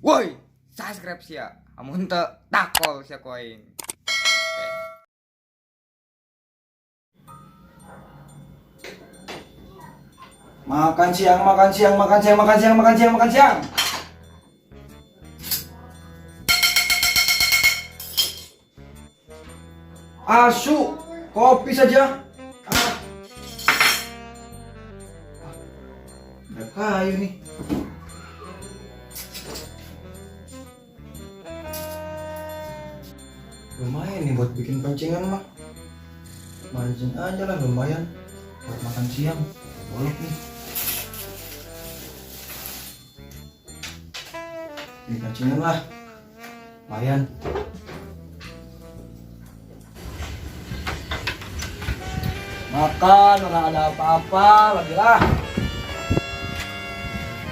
Woi, subscribe sia. Amun teu takol sia ku aing. Oke. Makan siang, makan siang, makan siang, makan siang, makan siang, makan siang. Asu, kopi saja. Ah. Ada kayu nih. Lumayan nih buat bikin pancingan mah. Mancing aja lah lumayan buat makan siang. Bolok nih. Ini pancingan lah. Lumayan. Makan, orang ada apa-apa lagi lah.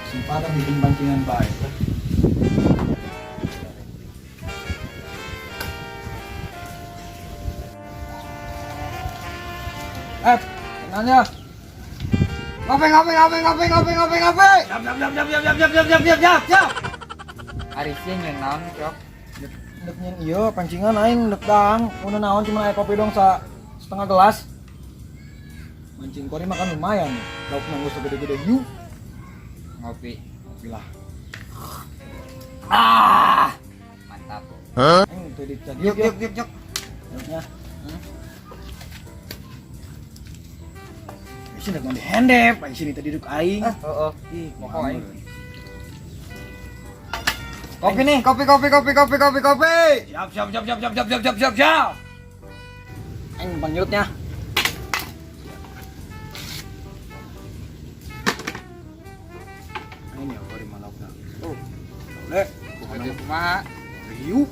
Kesempatan bikin pancingan baik lah. Eh, nanya. Ngopi, ngopi, ngopi, ngopi, ngopi, ngopi, ngopi. Siap, siap, siap, siap, siap, siap, siap, siap, siap, siap, siap. Ari sia nyeun naon, Cok? Ndek nyeun ieu pancingan aing ndek dang. Mun naon cuma aya kopi dong sa setengah gelas. Mancing kori makan lumayan. Lauk nanggus segede-gede hiu. Ngopi. Ngopi lah. Ah! Mantap. Aing teu dicagi. Yuk, yuk, yuk, yuk. Lauknya. Sini mandi hendep, aing sini tadi duduk aing. Ah, heeh. Ih, Pokok aing. Kopi nih, kopi, kopi, kopi, kopi, kopi, kopi. Siap, siap, siap, siap, siap, siap, siap, siap, siap, siap. Aing numpang nyurutnya. Ini ya, bari malaukna. Oh. Boleh. Kopi kumaha? Hiu.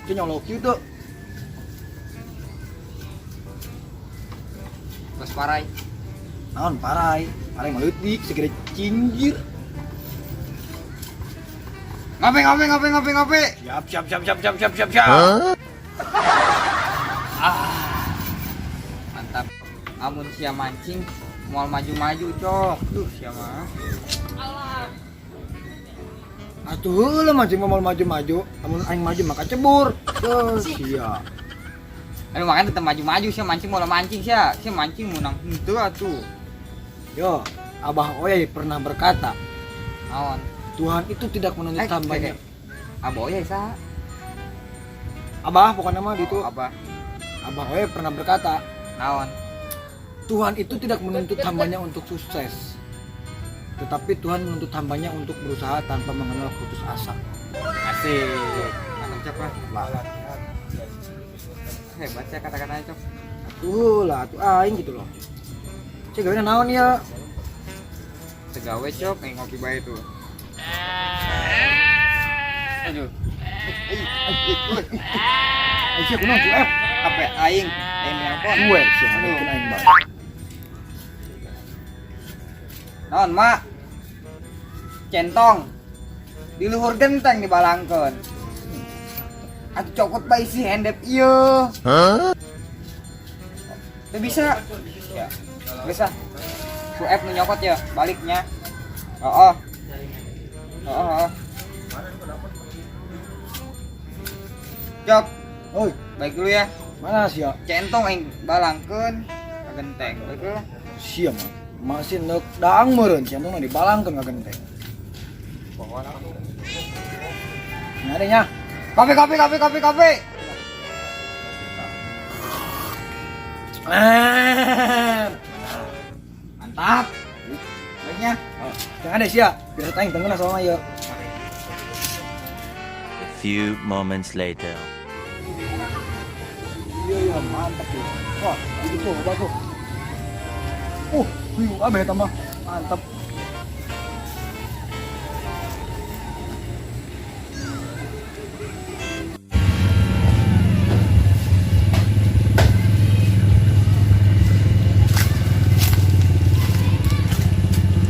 Itu nyolok hiu tuh. Terus parai. Naon parai? Parai mah leutik segede cinggir. Ngopi, ngopi, ngopi, ngopi, ngopi. Siap, siap, siap, siap, siap, siap, siap, siap. Ah. Mantap. Amun sia mancing moal maju-maju, Cok. Duh, sia mah. Atuh lah mancing mau maju-maju, amun aing maju maka cebur. Tuh, sia. Aduh, makanya tetep maju-maju sia mancing moal mancing sia. Sia mancing menang henteu atuh. Yo, Abah Oyai pernah berkata, Naon? Tuhan itu tidak menuntut hambanya. Abah Oyai saha? Abah pokoknya mah gitu. Oh, Abah. Abah Oyai pernah berkata, Naon? Tuhan itu tidak menuntut hambanya untuk sukses, tetapi Tuhan menuntut hambanya untuk berusaha tanpa mengenal putus asa. Asik. Mantap, Cok lah. Lah. Hebat ya kata-katanya, Cok. Atuh lah, atuh aing gitu loh. Cek gawe naon ya? Segawe, Cok, aing ngopi bae tuh. Aduh. Aing sia kunaon tuh, eh? Apa aing? Aing nelpon. Gue sia Aduh. bikin aing bae. Naon, Mak? Centong. Di luhur genteng dibalangkeun. Atuh cokot bae si hendep ieu. Hah? Teu bisa. Ya. Bisa. Ku app nu nyokot ya, baliknya. Heeh. Heeh, heeh. Cok. Oi, baik dulu ya. Mana sia? Centong aing balangkeun ka genteng. Baik dulu. Sia mah. Masih nek daang meureun centong dibalangkeun ka genteng. Pokokna. Nyari nya. Kopi, kopi, kopi, kopi, kopi. Mantap. Baiknya. Oh, jangan deh sia. Biar aing tenggelam sama ya. A few moments later. Iya, iya, mantap tuh. Wah, itu tuh, obat tuh. Hiu abe tambah. Mantap.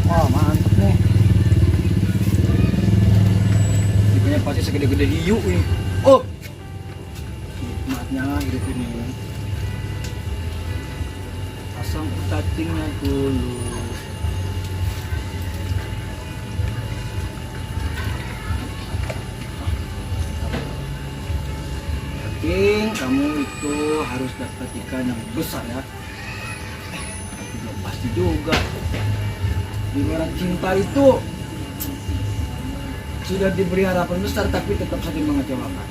Wah, mantap nih. Tipenya pasti segede-gede hiu ini. Oh, nikmatnya hidup ini. Pasang cacingnya dulu. Penting kamu itu harus dapat ikan yang besar ya. Tapi belum pasti juga. Di cinta itu sudah diberi harapan besar tapi tetap saja mengecewakan.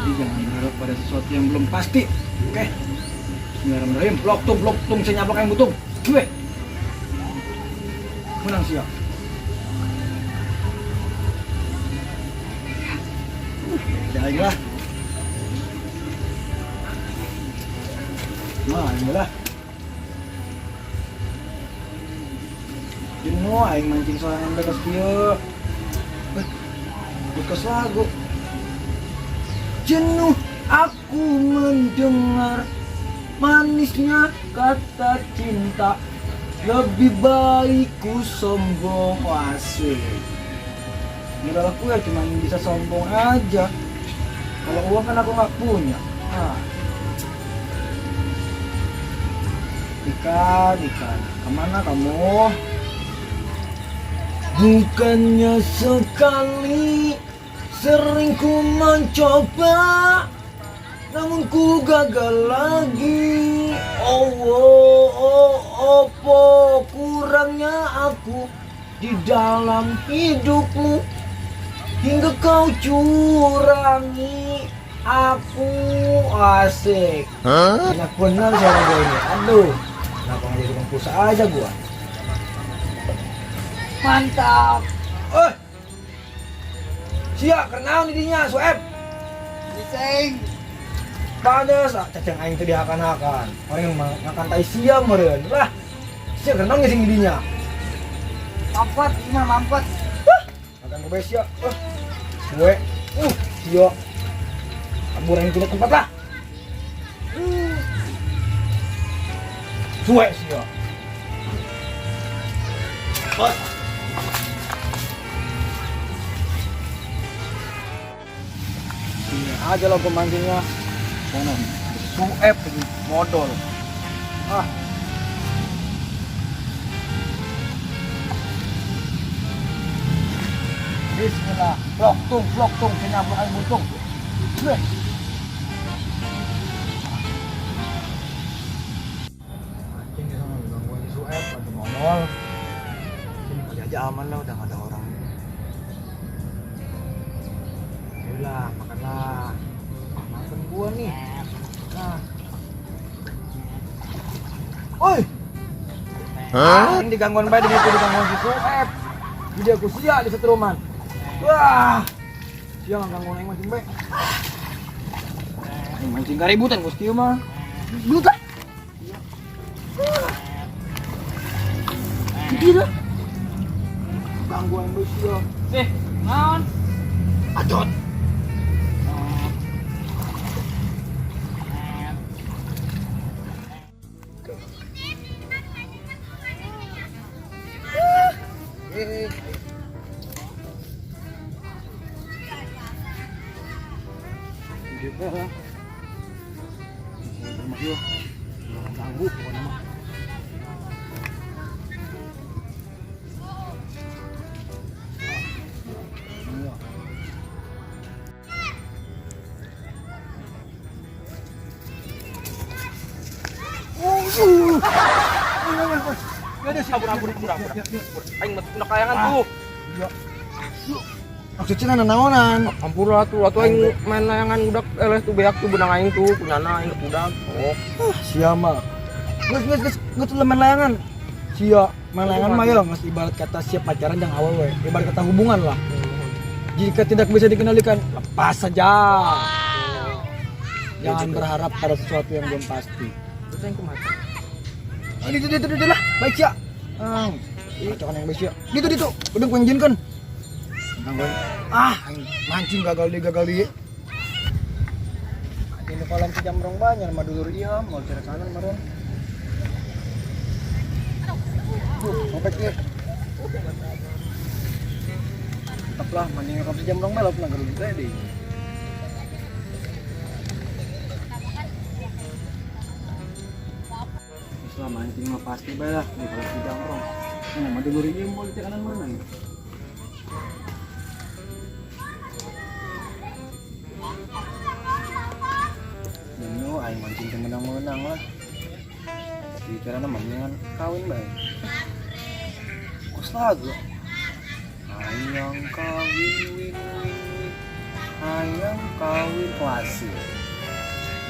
Jadi jangan berharap pada sesuatu yang belum pasti. Oke. Bismillahirrahmanirrahim. Blok tung saya nyablok yang butung. Gue. Menang siap. Udah lagi lah. Nah, inilah. Jenuh aing mancing sorangan bae kos kieu. Bekas lagu. Jenuh aku mendengar manisnya kata cinta. Lebih baik ku sombong. Asik. Modal aku ya cuma bisa sombong aja. Kalau uang kan aku nggak punya. Ah. Ikan, ikan, kemana kamu? Bukannya sekali sering ku mencoba, namun ku gagal lagi. Oh, oh, oh, opo kurangnya aku di dalam hidupmu hingga kau curangi aku. Asik. Enak bener suara gue ini. Aduh, kenapa nggak jadi tukang pulsa aja gua? Mantap. Eh, sia kenaon di dinya Sueb. Bising. Panas, ah, cacing aing teh dihakan-hakan. Orang yang makan tai sia meureun. Lah, sia kenaon ngising di dinya. Mampet, gimana mampet? Makan gue sia. Gue, sia. Kabur aing pindah tempat lah. Suwe sia. Bos. Ini aja lah pemancingnya. Mana? Suep lagi modal. Ah. Bismillah. Blok tung, kenyablok aing buntung. Weh. Mancing di sana gangguan si Suep lagi modal. Sini kali aja aman lah, udah nggak ada orang. Ayolah, makanlah. Makan gua nih. Nah. Oi. Hah? Ini digangguan bae itu digangguan si Suep. Jadi aku sia di setruman. Wah. Sia gangguan aing mancing bae. Aing mancing kaributan bos kieu mah. Belut lah. Gede lah. Gangguan bae sia. Eh, naon? Adot. Ganggu pokoknya mah. Ampun, ampun, ampun, ampun. Aing mah teu kayangan tuh. Maksudnya nanaonan. Ampun lah tuh, atuh aing main layangan budak eleh tuh beak tuh benang aing tuh kunyana aing budak. Oh, Ah, sia mah. Geus geus geus geus main layangan. Sia, main layangan mah ya geus ibarat kata siap pacaran jangan awewe, ibarat kata hubungan lah. Jika tidak bisa dikendalikan, lepas saja. Jangan berharap pada sesuatu yang belum pasti. Terus aing kumaha? Oh, itu lah, baik sia. Cokan yang baik sia. Itu, udah gue izinkan. Ah, mancing gagal deh, Ini kolam si jamrong banyak sama dulur iya, mau cari kanan meren. Sobek nih. Tetaplah mancing kolam si jamrong mah lah pulang ke deh. Terus mancing mah pasti bae lah di kolam si jamrong. Nah, sama dulur iya mau di kanan mana nih? Mancing teu meunang-meunang lah. Tapi carana mah mendingan kawin bae. Kos lagu. Hayang kawin win win win. Hayang kawin wasi.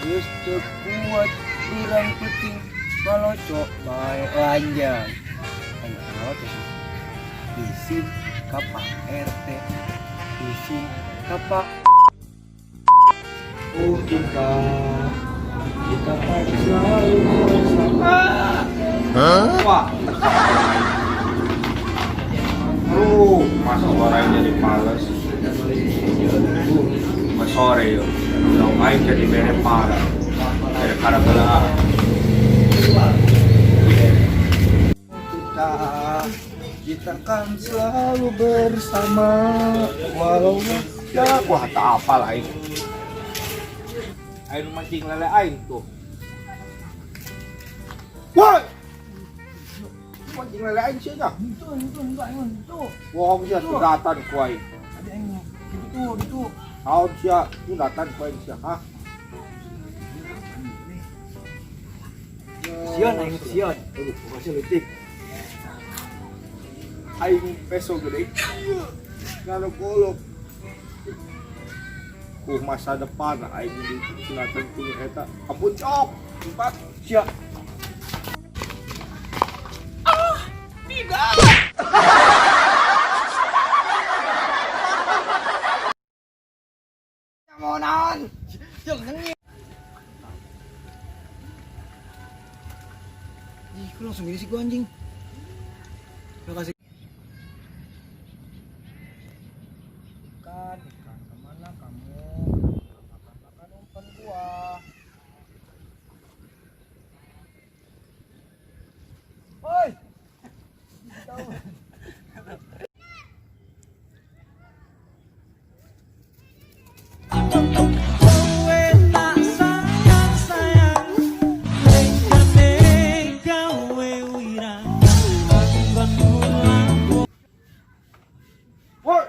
Geus teu kuat urang penting malocok bae anjay. Aing malocok sih. Isin ka Pak RT. Isin ka Pak. Oh kita kita kan selalu bersama. Wah. Aduh, masa suaranya jadi males. Mas sore yo. Dong aing jadi bere parah. Bere parah belah. Kita kita kan selalu bersama walau Ya, wah tak apa lah aing. Aing mancing lele aing tuh. Wah! Mancing lele aing sih nya. Itu. Bohong sia sundatan ku aing. Ada yang gitu gitu. Naon sia sundatan ku aing sia, hah? Sion aing sion. Aduh, masih leutik. Aing peso gede. Ngano golok. Ku masa depan aing di sunatan ku eta. Ampun cok. Empat sia. Mau naon? Ih, kok langsung gini sih gua anjing. Makasih. Ikan, ikan kemana kamu? Makan makan umpan gua. Oi! Tahu. Woi.